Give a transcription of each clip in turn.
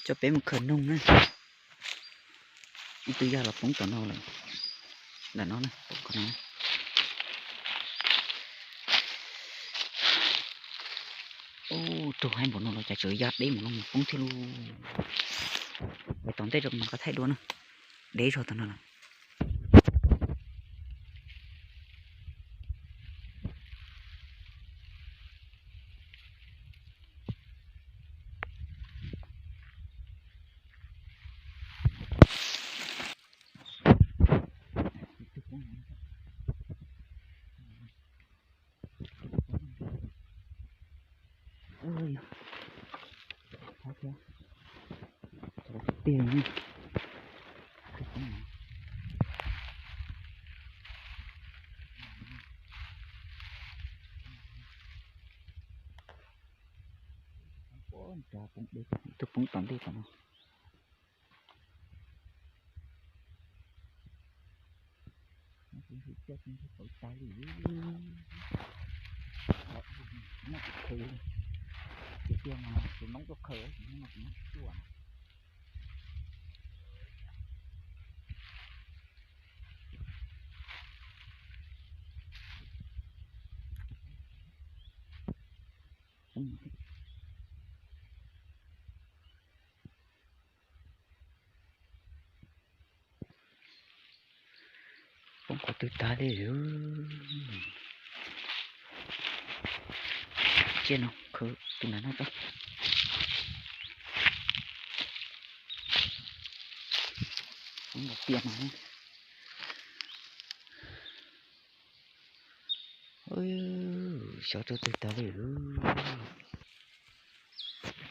Coj peb mus khaws noog na. Ib tug yaj los poob tom no lawm. Ntawm no na, poob qhov no. Ub, raug heev npaum no los cas tseem yaj deb npaum no mus poob thiab lauj. Mus tom ntej rau mas kuv thaij dua na. Deb zog tom no lawm. Tus poob tom ntej tom no. Tiag tiag mas tus noob tuaj khaws, tus noob no tus noob tuaj. Poob qhov twg tag li. Tsiaj no khwv tus nram no tso. Poob nkaus tiaj no. Xyov rau twg tag li.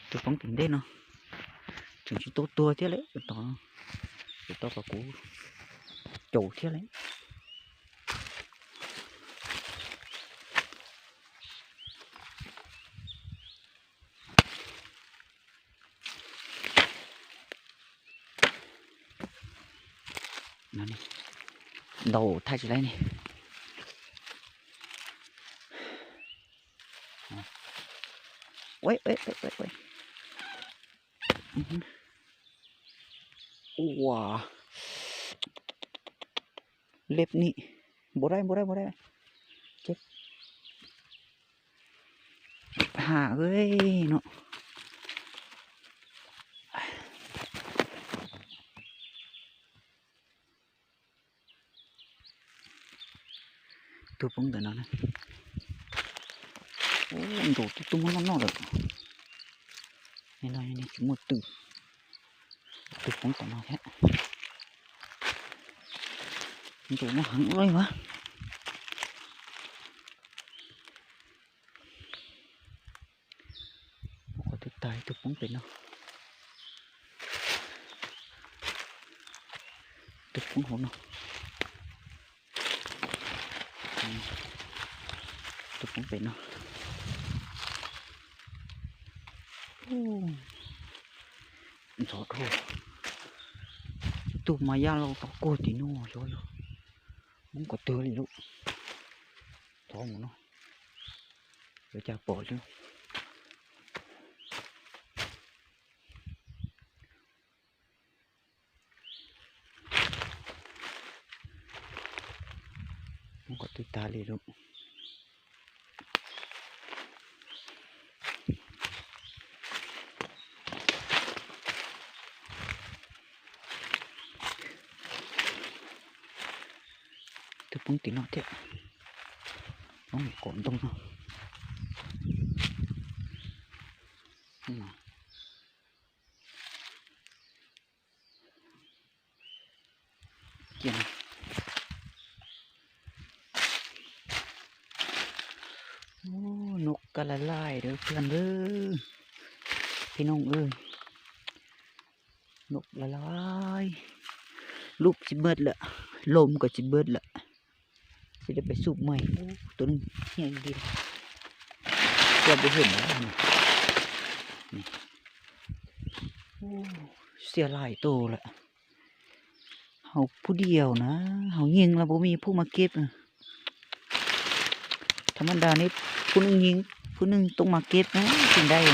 Tus poob tim ntej no tseem tsis tau tuag thiab lawm, tus tod, tus tod kom kuv caum thiab lawm. Ntaus thaij tsis laib ne. Ua, lep ni, npau dai, npau dai, npau dai. Ha no. Tus poob ntawm no na. Ub, nkaus twb tuaj muab noj noj lawm. Nim no tsis muaj twg. Tus poob tom no thiab. Nkaus muaj heev ua luaj li mas. Qhov twg tag, tus poob pem no. Tus poob hauv no. Tus poob pem no. Ntxhov dhau. Tus mas ya los tau kuag tim no xyov yog poob qhov twg li lawm. Thov mus no, yuav cas pom li. Poob qhov twg tag li lawm. Twb poob tim no thiab. Poob kom ntoo no. Noj kab laj laj ntawd pliag ntawd, peb noog wb. Noj laj laj, lub tsis npaj lawm, lom kom tsis npaj lawm. Tsis tau peb xub mas tus neeg nyiam li coj peb hwm xiab laj tuaj lawm. Haus phub diaus na, haus nyeeg los puas muaj phub mas keb. Thaum mas nram ne, phub neeg nyeeg, phub neeg toob mas keb na, tsis nrai.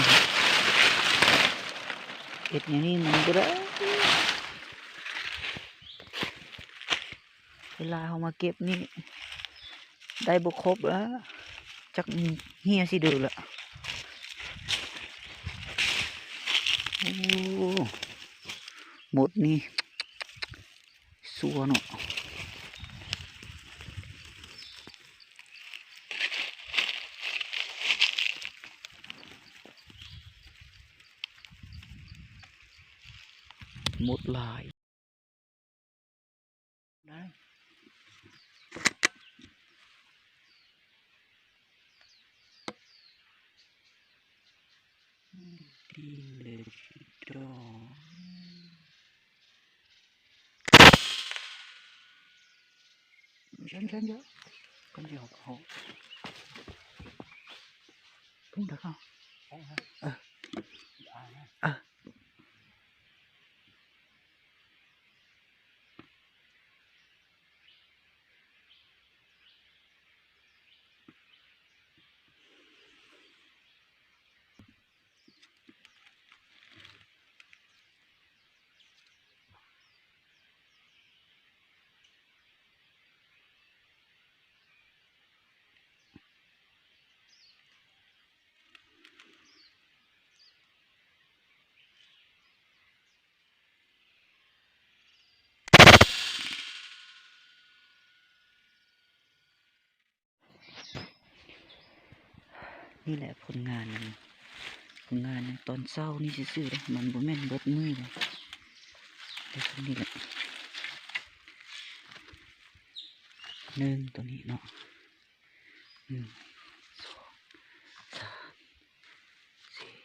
Ib nyuag li mas kuj da. Tus lam hauv mas kiag ni, dai npaum qhov lawm, tseem hiaj sib dua lawm. Mus ni, xua no. Mus lawm. Ni lawm, phoo nga, phoo nga tau xau ni xwb xwb, mas npua mej npua mej li. Ni lawm, neeg tus ni no, neeg, xoo, xya, xib,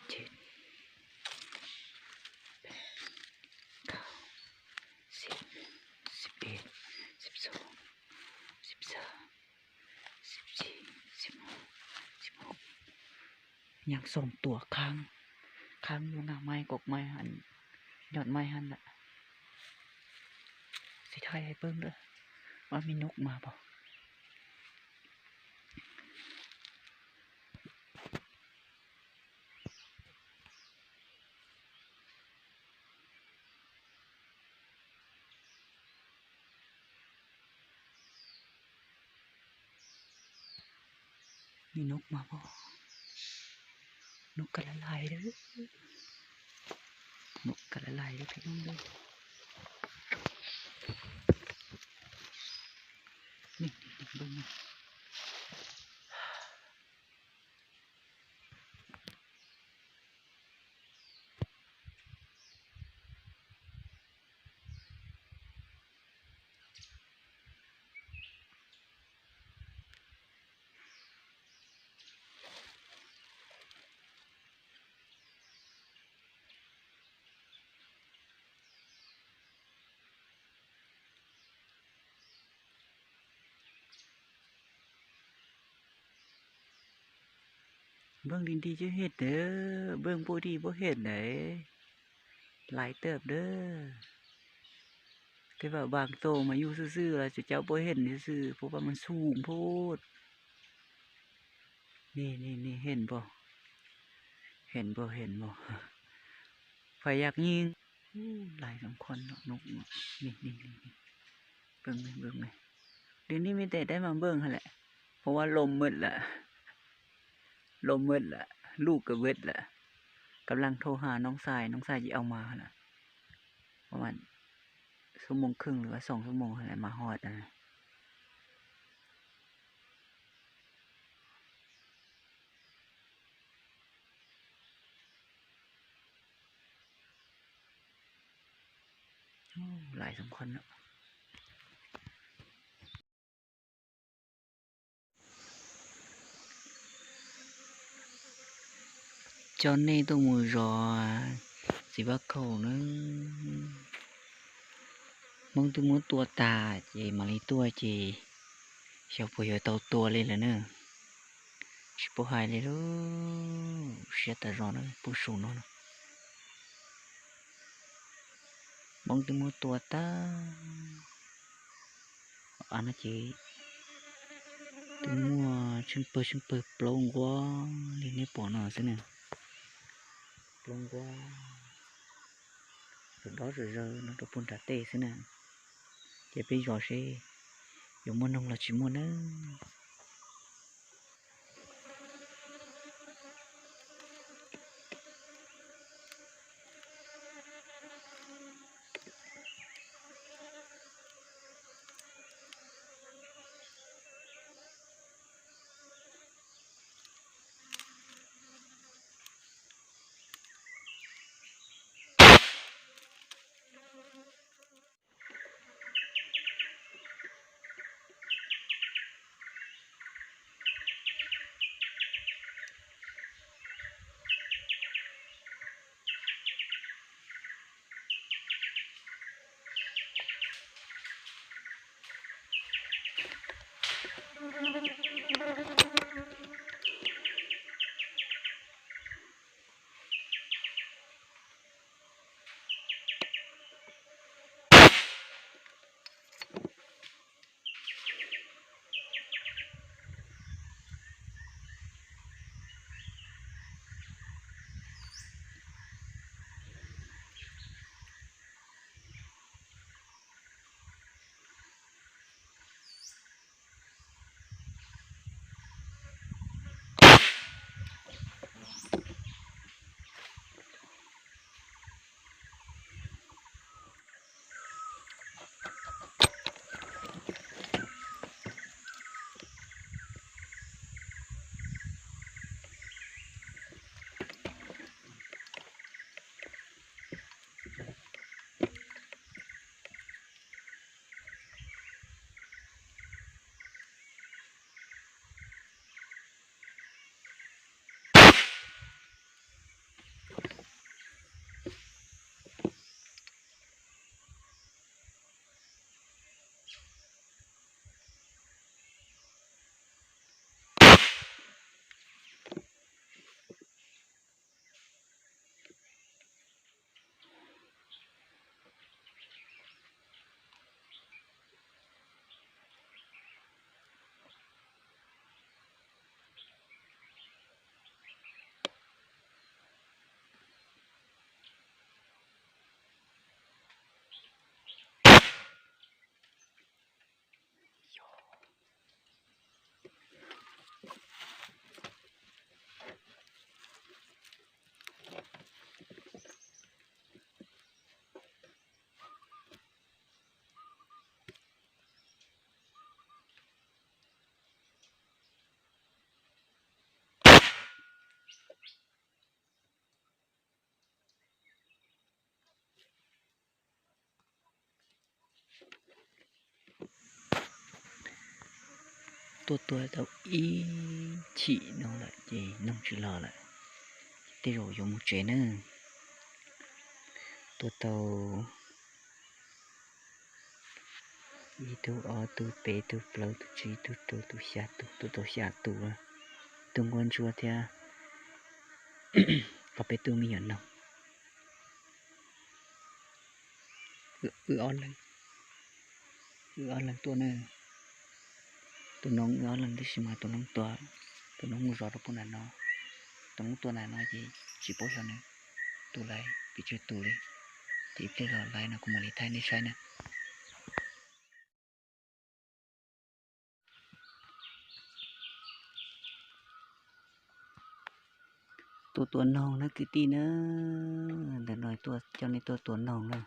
ces, peb, kaum, xib, xib ib, xib xoo, xib xya, xib xib, xib xib, nyeem xoo tuaj khav, khav lub nag mais kaum mais, nyom mais ha lawm. Xib thaiv hais peb lawm, ob me nub mas pom. Ni nub mas pom, nub ka la lais lawm, nub ka la lais lawm peb nub. Npleej li nti cov hej tawv, npleej npuaj li npuaj hej ntawd, lais tawm dawb. Tej vam vam tau mas yug xwb xwb los tsuas cov npuaj hej xwb xwb, puas vam mas xum phoj. Ni ni ni, hej npaum, hej npaum, hej npaum, phaj yaj nyeej, lais zoo khov no, ni ni ni, npleej npleej npleej, li ni me tes dab mas npleej ha lawm, puas vam los maj lawm, los maj lawm, lub kawg vwj lawm, kab laj thauj ha noob xais, noob xais ces au mas lawm, puas vam xuab moos kheej los xoom xuab moos ha lawm mas ho tas. Lais zoo khov no. Coj nej tuaj mus zov txiv Vaj Khaum nawb. Hmoob twb muab tua tag ces mam li tuaj ces xyov puas yuav tau tua li lawm na. Tsis paub hais li lauj, siab tas zog na, pub su no na. Hmoob twb muab tua tag, a no ces twb muaj Tsheej pawg tsheej pawg plaub nquab li nej pom no xwb na. Plaub nquab zom dob zom zawg no rau puag nram tej xwb na. Ces peb zov seb yuav muaj noog los tsis muaj nawb. Tuaj tua tau ib chim no lawm ces noog tsis los lawm, tej zaum yuav mus tsev nawb. Tua tau ib tug, ob tug, peb tug, plaub tug, tsib tug, rau tug, xya tug, tua tau xya tus, tus nquab ntsuab thiab ob peb tug me nyuam noog. Wb ob leeg, wb ob leeg tuaj na. Tus noob wb ob leeg tib si mas tus noob tua, tus noob mus zov rau puag nram no, tus noob tua nram no ces tsis paub xyov nws tus laiv pes tsawg tus li, ces ib pliag los laiv no kuv mam li thaij nej saib na. Tuaj tua noog na kwv tij na, ntawm no tuaj coj nej tuaj tua noog na.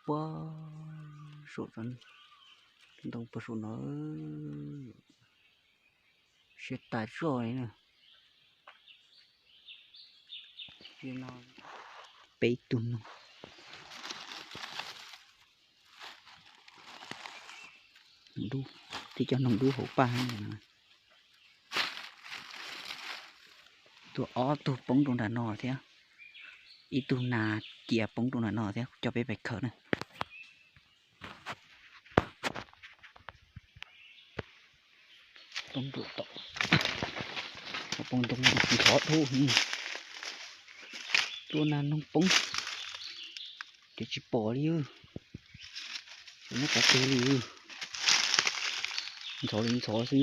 Puag saum ntoo puag saum no, siab tas zoj li na. Peb tug noog, twb cov noog dub hauv paj. Tua ob tug poob rau nram no thiab, ib tug nas cia poob rau nram no thiab, coj peb pais khaws na. Poob rau tom, poob ntoo no tsis thov dhau, tua nas noog poob ces tsis pom li, tsis muaj qhov twg li. Ntxhov li ntxhov xwb.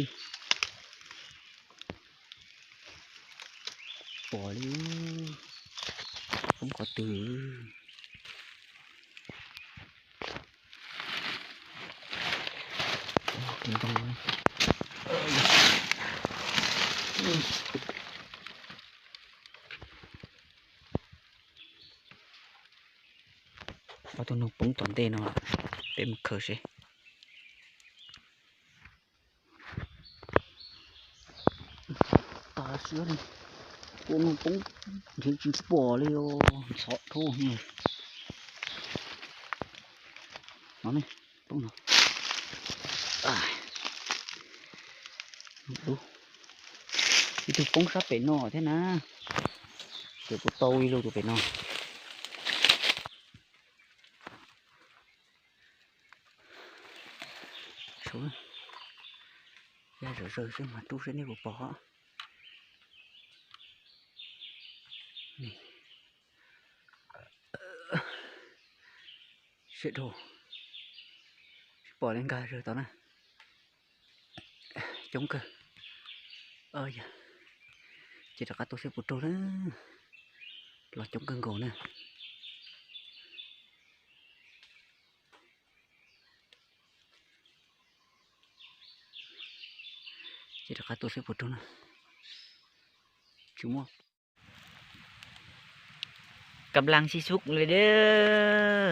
Pom li, poob qhov twg. Ob tug noog poob tom ntej no, peb mus khaws seb. Tas siab li, ua noog poob nrhiav tsis pom li os, ntxhov dhau. No ne, poob no. Ib tug poob sab pem no thiab na. Ces kuv tau ib lub rau pem no. Ya zawm zaws xwb mas rub seb nej puas pom. Siab dhau, tsis pom li, nkag zaws tod na. Coob kawg. Ces rov qab tuaj seb puas raug na. Los coob kawg nkaus na. Ces rov qab tuaj seb puas raug na. Tsis muaj. กำลังสิสุกเลยเด้อ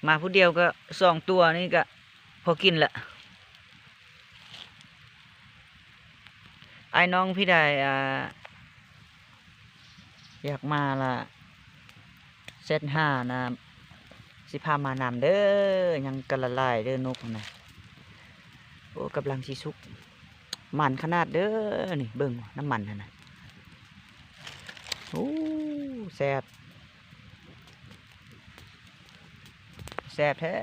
มาผู้เดียวก็สองตัวนี่ก็พอกินละ ไอ้น้องพี่ได้อ่า อยากมาละ เซตห้านะ สิพามานำเด้อ ยังกะละลายเด้อนกนะ โอ้ กำลังสิสุก มันขนาดเด้อ นี่เบิ่งน้ำมันหั่นนะ โอ้ แซ่บ แซ่บแท้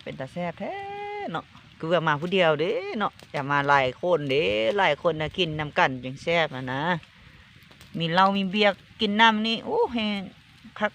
เป็นตาแซ่บแท้เนาะ คือว่ามาผู้เดียวเด้เนาะ อย่ามาหลายคนเด้ หลายคนนะกินนำกันจึงแซ่บนะนะ มีเหล้ามีเบียร์กินนำนี่ โอ้ แฮงคัก